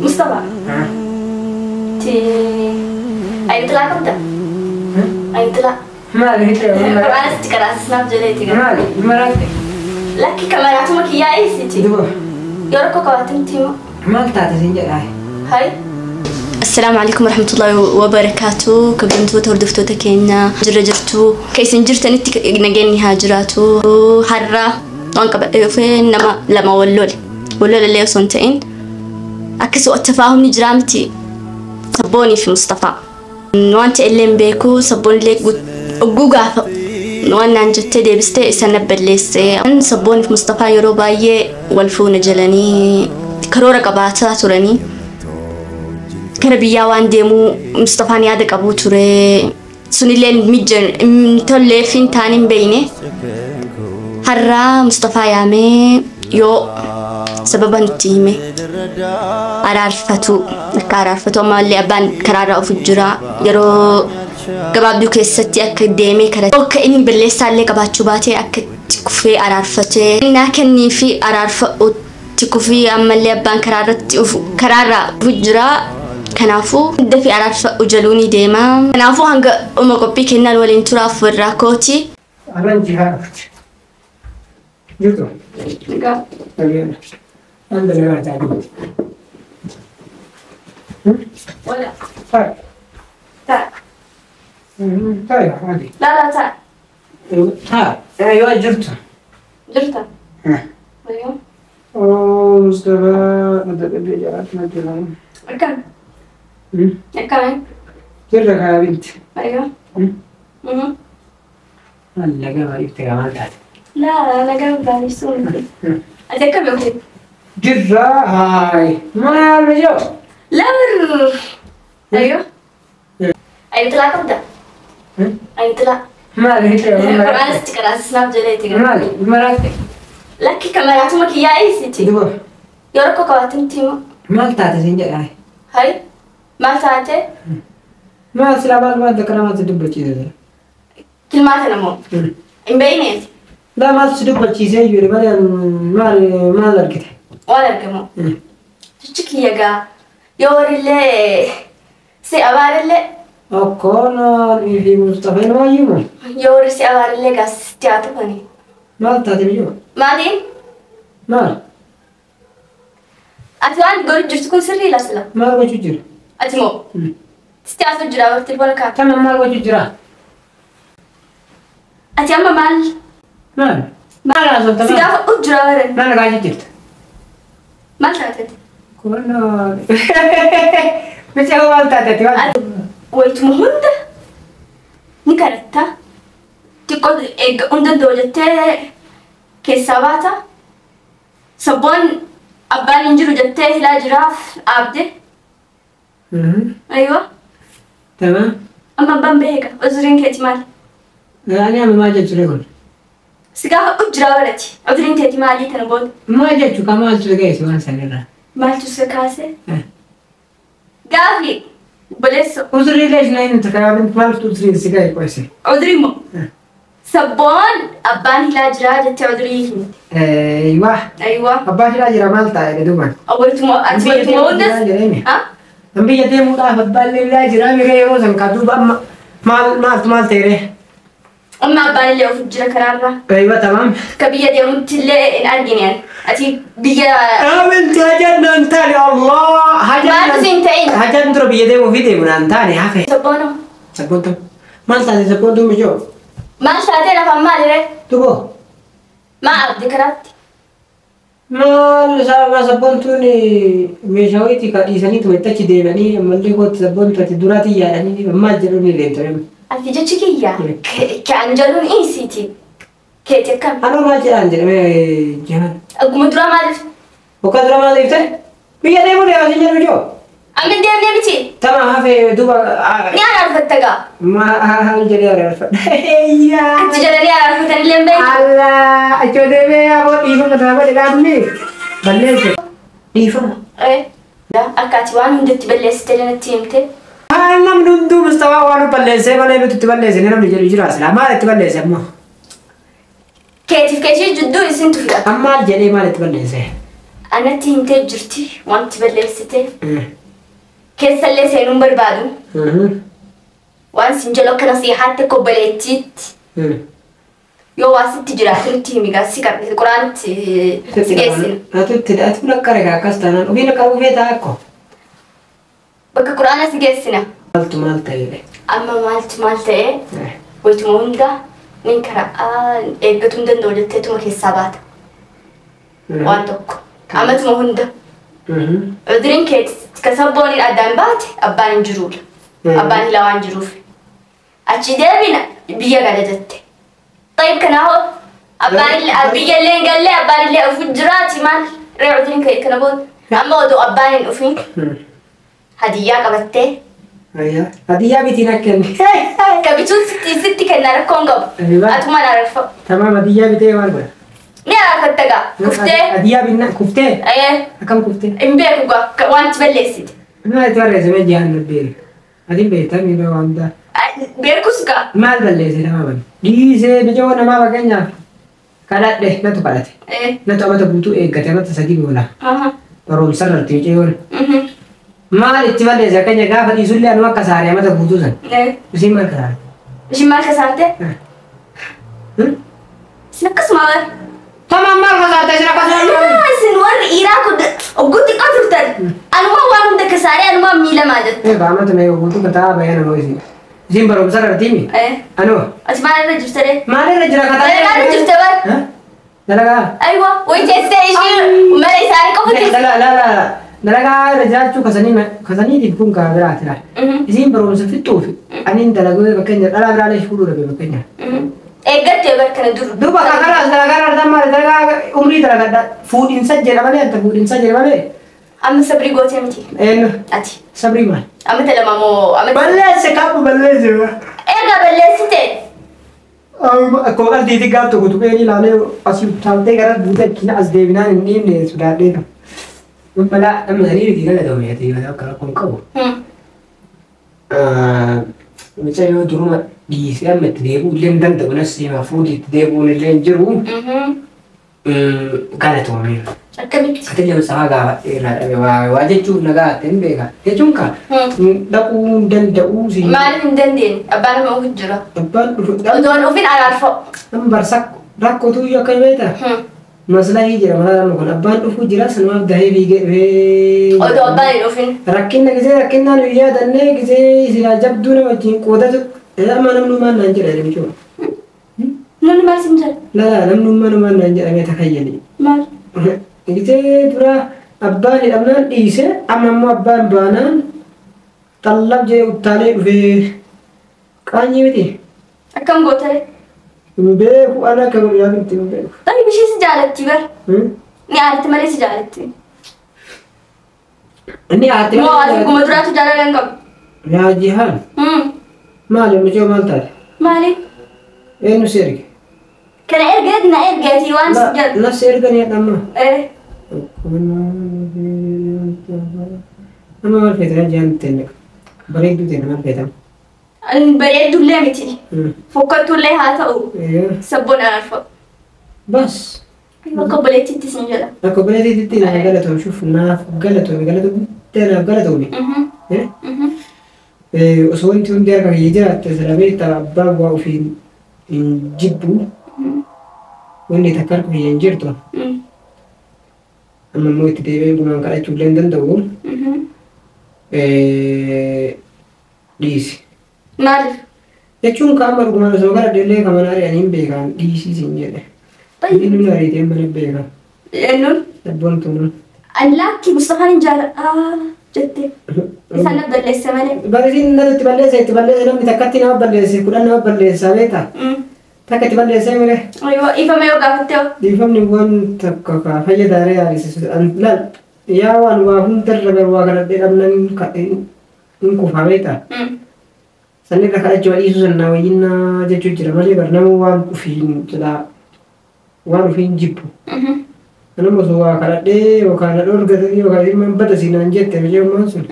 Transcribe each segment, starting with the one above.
Mustafa. Ti ayintila qabda? Ayintila. Maali hidhee? Qur'aana sitti qaraasisnaaf jedheeti gara. Maali? Maraatti? Lakki kameraatuma kiyyaa eessiti. Duba. Yoo rakkoo qabaatte nutti himu. Maal taate siin jedhaa? Hay. Assalaamu alaikum warahmatullahi wabarakaatu. Kabajamtoota hordoftoota keenya jirra jirtu. Akka isin jirtanitti nageenyi haa jiraatu. Har'a waan qabadhee dhufee nama lama wal lole. Wal lole illee osoo hin ta'in akka tafaahumni jiraa miti Sabboonii fi Mustafaa. Waan ta'e illee hin beeku sabboon illee ogguu gaafa waan naan jettee deebistee isa na balleesse. Sabboonii fi Mustafaa yeroo baay'ee wal fuuna jalanii karoora qabaataa turanii. Kara biyyaa waan deemuu Mustafaan yaada qabuu ture. Sunillee hin tolleef hin taane hin beeyne. Har'a Mustafaa yaamee yoo sababa nutti hime araarfatu akka araarfatu ammallee abbaan karaarraa ofu jira yeroo gabaabduu keessatti akka deemee kara akka inni balleessaallee qabaachuu baatee akka itti kufee araarfatee naa kennii fi araarfa'utti kufii ammallee abbaan karaarratti karaarraa ofu jira. Kanaafuu dafii araarfa'u jaluu ni deema. Kanaafuu hanga dhuma qophii kennaan waliin turaaf warraa kooti. Arran jihaa dhufte. Jirtu? Egaa. Dhageenya. An dalagaa taa'ee. Wala. Taa'e. Ta'a. Taa'e haali. Laa laa ta'a. Taa'e. Yoo jirtu. Jirta? Ayyo. Oo Mustafaa madda jiraatu na jira. Akkam? Akkam? Jirra kaa binti. Ayyo. Maal nagaa baay'ifte kaa maal taate? Laa nagaa baay'isuu miti. Ati akkam yookiin? Jirra haay. Maal bijoo? Laa barru. Ayyo. Ayintila qabda? Ayintila. Maal hidhee? Qur'aana sitti qaraasisnaaf jedheeti gara. Maali? Maraatti? Lakki kameraatuma kiyyaa eessiti. Duba. Yoo rakkoo qabaatte nutti himu. Maal taate siin jedhaa? Hay. Maal taate? Maal silaa maal maal takka namaatti dubbachiise jira? Kilmaata namoo? Hin beeyneeti. Laa maaltu si dubbachiisee jiru malee maal maal argite? Waan argamu. Jechi kiyya gaa yoo warrillee si abaarillee Okkoon fi Mustafaan waayyuu yoo warri si abaarillee gaa sitti haa tufani. Maal taate biyyoo? Maaliin? Maal? Ati waan godhu jirtu kun sirrii laa sila? Maal gochuu jira? Ati moo? Sitti haasoo jira barti telefoona kaafte. Tana maal gochuu jira? Ati amma maal? Maal? Maal haasofta? Si gaafa jira baran. Maal gaajii jirta? Maal taate? Kunoo. Bicha maal taate ati maal? Wayituma hunda ni kadhatta. Xiqqoo eegga hunda jettee keessaa baata. Sabboon abbaan hin jiru jettee hilaa jiraaf dhaabde. Aywa. Tamam. Amma abbaan beeka. Uzuriin keeti maali? Ani amma maal jechuu kun? Si gaafa jira barati. Uzuriin keeti maalii tana booda? Maal jechuu ka maaltu geesse waan sanirraa? Maaltu si kaase? Gaafi obboleessoo. Uzurii leesh na inni takka maaltu uzuriin si ga'e qoyse? Uzurii moo? Sabboon abbaan hilaa jira jettee uzurii himte. Aywa. Aywa. Abbaan hilaa jira maal taa'e duuban? Wayituma ati wayituma hundas. An biyya deemuudhaaf abbaan hilaa jira miree yeroo san kaa duuba amma maal maaltu maal ta'e? Amma abbaan illee ofu jira karaarraa. Aywa tamam. Ka biyya deemutti illee hin argine ani. Ati biyya. Aminti hajaan naan taane Allah. Maaltu siin ta'in? Hajaan dura biyya deemuu fi deemu naan taane hafe. Sabboonoo. Sabboon ta'u. Maal taate sabboon ta'u mijoo? Maal taatee lafaan maali ree? Duboo. Maa abdi karaatti? Maal sababa sabboontuun meeshaa wayiitii ka dhiisanii tume achi deemanii ammallee kootti sabboontu ati duraatii yaadanii maal jedhuun ni deemtame. Ati jechi kiyya ka an jedhuun dhiisiiti. Keeti akkam? Anoo maal jedhaan jedhamee jahan. Akkuma duraa maaliif? Bokka dura maal dhiifte? Biyya deemuu deemaa sin jedhu ijoo. Amma hin deemnee miti. Tama hafee duuba. Ni araarfatta gaa. Maal jedhee araarfadha. Achi jedhanii araarfatan illee hin beektu. Allah achoo deemee aboo dhiifama tana godhe dhaabni balleesse. Dhiifama. Akka ati waan hundatti balleessite natti himte. Namni hunduu Mustafaa waan balleessee malee nuti itti balleessine namni jedhu jira silaa maal itti balleesse ammoo? Keetiif keeshii jidduu isintu fidha. Maal jedhee maal itti balleesse? Anatti himtee jirti wanti balleessite. Keessallee seenuun barbaadu. Waan sin jedhu akka nasiihaatti akka obboleettiitti. Yoo waa sitti jiraate nutti himi gaa si qabne quraanitti si geessina. Atutti atu lakkare gaa akkas taanaan ofiin akka ufee ta'a akko. Bakka quraana si geessina. Maaltu maal ta'e? Amma maaltu maal ta'e? Wayituma hunda nin karaa eeggatuu hin danda'u jetteetuma keessaa baata. Waan tokko. Amatuma hunda. Uduriin kee ka sabbooniin addaan baate abbaan hin jiruudha. Abbaan ilaa waan jiruuf. Achi deebina biyya gala jette. طيب كناهو أبان اللي اللي قال لي أبان اللي أفوت جراتي مال ريعودين كي كنبون أما ودو أبان أفين هدية قبته أيوة هدية بتينا كن كبتون ستي ستي كنا ركون قب أتوما نعرفه تمام هدية بتي واربع مين عرفت تجا كفته هدية بينا كفته أيه كم كفته إمبيك وقا وانت بلسيت ما يتوري زمان جهنم البيل هذه بيتها مين واندا Beekus gaa. Maal balleesse nama bani? Dhiisee bijoo namaa fakkeenyaaf kadhadhe natu kadhate. Natu amata guutuu eeggate amata sadii goola. Barumsa irratti bijoon. Maal itti balleesse fakkeenya gaafa dhiisullee anuma akka saaree amata guutuu san. Isiin maal kasaarte? Isiin maal kasaarte? Isin akkasuma bara. Tamam maal kasaarte isin akkasuma. Isin warri Iraak ogguutti qaturtan. Anuma waan hunda kasaaree anuma miilamaa jette. Amata mee guutuu kataa bayan ammoo isin. Isin barumsa irratti himi? Anoo. Ati maal irra jirta ree? Maal irra jira kataa? Dalagaa irra jirta bar. Dalagaa? Aywa, wayi teessee ishee mala isaanii qofa teessee. Dalagaa irra jiraachuu kasaniitiif kun kaa biraati laal. Isin barumsa fixuuf aniin dalaguu fakkeenya dhalaa biraalee fuudhuu dhabe fakkeenya. Eeggattee bar kana dur. Duuba kakaraas dalagaa irra maal dalagaa umrii dalagadha fuudhinsa jedha malee anta fuudhinsa jedha malee. Amma sabrii gootee miti. Eenyu? Ati. Sabrii maal? Amata lama moo amata. Balleesse qabu balleesse. Egaa balleessite. Akkuma qalbiitti gaaf tokko tuqee ilaalee asii utaaltee gara buutee achiin as deebinaan hin dhiibne sodaadhee. Balaa amma sanii galatoome ati akka rakkoon qabu. Mucayyoo duruma dhiisee amma itti deebi'uu illee hin danda'u nas seemaa fuudhii itti deebi'uun illee hin jiru. Galatoome. Akkamitti? Ati lama sabaa gaafadhee irraa dhabe waa jechuun nagaa hin beeka. Jechuun kaa dhaquu hin danda'uu si. Maaliif hin dandeenye? Abbaan nama ofiif jira. Abbaan dhufu. Otoon ofiin araarfa'u. Nama barsa rakkootu iyyuu akka beektaa? Maslahii jira mana nama kun abbaan dhufuu jira sanumaaf dahee fiigee dhufee. Otoo abbaan hin dhufin. Rakkinna gisee rakkinnaan hin yaadannee gisee silaa jabduu nama wajjin qoodatu amma namnummaan naan jedha jechuudha. Namni maal sin jedha? Lala namnummaan maal naan jedhamee takayyali. Maal? Gisee dura abbaan hidhamnaan dhiise amma immoo abbaan baanaan xallab jee uttaalee dhufee qaanyii miti. Akkam gootare? Hin beeku ana akka guyyaa miti hin beeku. Tarii bishii si jaalatti bar. Ni aarti malee si jaalatti. Inni aarti malee. Moo ati guma duraatu jaalala hin qabu. Yaa jihaan. Maali mucoo maal taate? Maali? Eenyu si erge? Kana ergeet na ergeetii waan si jedhu. Na si erganii dhamma. Nama maal feetan jihaan ta'e bareedduu ta'e maal feetan? Bareeddullee miti. Fokkatullee haa ta'u. Sabboon araarfa'u. Bas. Akka obboleettiitti sin jedha. Akka obboleettiitti naaf galatoome shuuf naaf galatoome galatoome naaf galatoome. Osoo wanti hundi harka kiyya jiraatte sila beektaa abbaan waa ofiin hin jibbu. Wanni takka harka kiyya hin jirtu. Amma immoo itti deebi'ee gumaan kadhachuu illee hin danda'u. Dhiisi. Maaliif? Jechuun qaama dhugumaan osoo kadhadhe illee kan mana ari'anii hin beekan dhiisii siin jedhe. Inni nu ariitee mana beekan. Eenyuun? Abboon tunuun. Allaattii Mustafaan hin jaalladha jette. Isaan na balleesse malee. Barisiin natti itti balleesse itti balleesse namni takkatti nama balleesse kudhan nama balleessa beektaa? Takka itti balleessee mire. Dhiifama yoo gaafatte hoo? Dhiifamni waan takka kaa fayyadaaree yaadisisu. Laal yaa waan waa hundarra garuu waa kadhadhee dhabnan hin kufa beektaa? Sanni irra kadhachuu dhiisuu sannaa wayyinnaa jechuu jira malee bar nama waan ofiin silaa waan ofiin jibbu. Nama osoo waa kadhadhee yookaan na dhoorgatanii yookaan ilmaan bada siinaan jette mijee sun.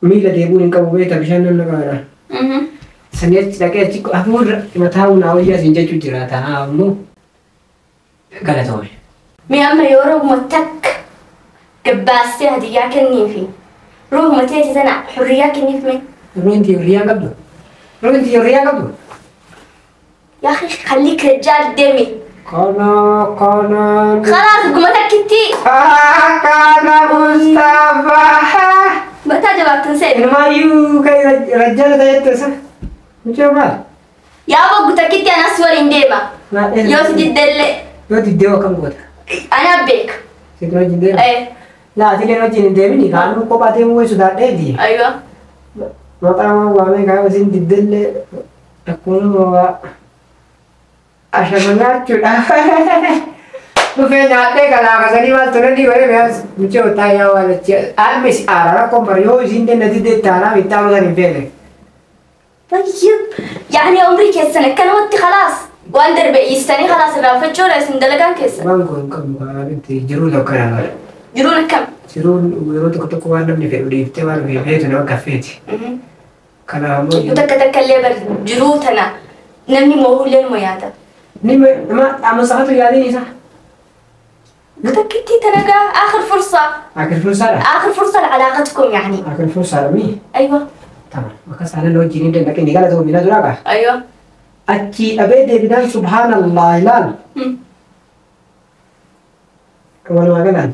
Miila deebuun hin qabu beektaa bishaan namna qabaadha. Sani achi dhaqee achi hafuurra mataa hunaa wayyaa siin jechuu jira ta'a ammoo galatoome. Mee amma yoo roobuma takka gabbaastee hadiyyaa kenniifi roobuma teeti tana hurriyaa kenniif mee. Ruhin tiyya hurriyaa qabdu. Ruhin tiyya hurriyaa qabdu. Yaa akhi خليك رجال deemi. Kana kana. خلاص guma takkitti Kana Mustafa. Mataa jabaattan seeni. Ilmaayyuu kan rajjala ta'etti isa. Mucaa maal? Yaa boggu takkitti anas waliin deema. Yoo si diddellee. Yoo diddee akkam goota? Ana beeka. Sitti wajjin deema? Eh. Laa ati wajjin hin deemini kaanuu kophaa deemuu wayi sodaadheeti. Aywa. Maqaa waamee kaa isin diddellee akkuma waa ashama nyaachuudha. Dhufee nyaadhee galaafasanii maal tolanii waree mi'aas mucaa otaa yaa waan achi ammis aara rakkoon bara yoo isin denna diddeetti aaraa bittaa masan hin feene. طيب يعني عمري كيسنة كان وقتي خلاص وان درب يستني خلاص الرافة اسم دلقان كيسنة. Waan kun qabu kaa'anitti jiruu tokko kana. Jiruun akkam? Jiruun yeroo tokko tokko waan namni fedhu dhiiftee waan ofii feetu nama gaffeeti. Kanaaf ammoo Takka takka illee bar jiruu tana namni moohullee numa yaada. Ni nama amma yaadiin isaa. Takkitti tana gaa آخر فرصة. آخر فرصة. آخر فرصة لعلاقتكم يعني. آخر فرصة مي. أيوة. تمام. Akkas aanan wajjin hin dandaqin ni galata mina duraa qaba. أيوة. Achi dhabee deebinaan subhaanallah ilaal. Walumaa galaan.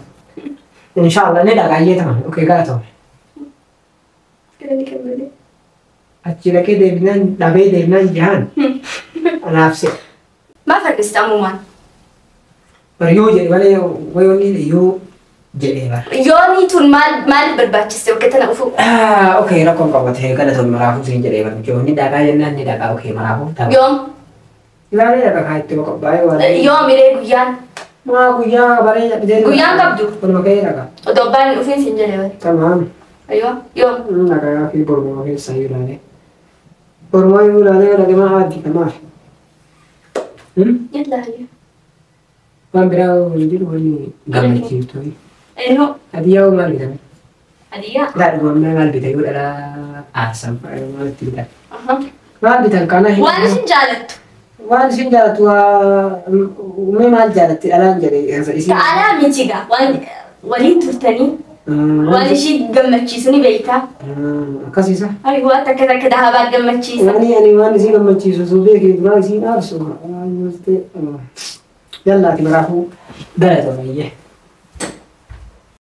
Inshaallah ni dhaqaayyee tamam. Okey galata. Achi dhaqee deebinaan dhabee deebinaan jahaan. Anaaf se. ما فرقست عموما. Bar yoo jedhe malee wayoonni yoo jedhee bar. Yoonii tun maal maal barbaachiste bakka tana dhufu? Okey rakkoon qabatee galatoon maraafuu siin jedhee bar. Yoonni dhaqaa jennaan ni dhaqaa okey maraafuu. Yoom? Ilaalee dhaqa kaa itti qophaa'ee waan. Yoom iree guyyaan? Maa guyyaa baree. Guyyaan qabdu? Walumaa ka'ee dhaqa. Odoo abbaan hin dhufiin siin jedhee bar. Tamaam. Aywa yoom? Dhaqaa fi borumaa keessaa yoo ilaalee. Borumaa yoo ilaalee dhaqee maa haaddi kamaaf. Yalla hayya. Waan biraa hin jiru wanni gammachiiftu. Eenyu? Hadiyyaa maal bitame? Hadiyyaa? Laa dhugummaa maal bite yoo dhalaa aarsan maal itti bitan? Maal bitan kana hin. Waan isin jaalattu. Waan isin jaalattu mee maal jaalatti dhalaan jedhe isin. Ta'alaa miti gaa waan waliin turtanii waan ishii gammachiisu ni beektaa. Akkasiisa. Aywa takka takka dahabaa gammachiisa. Wani ani waan isin gammachiisu sun beekee duraa isin aarsu. Yalla ati maraafuu galatooma iyyee.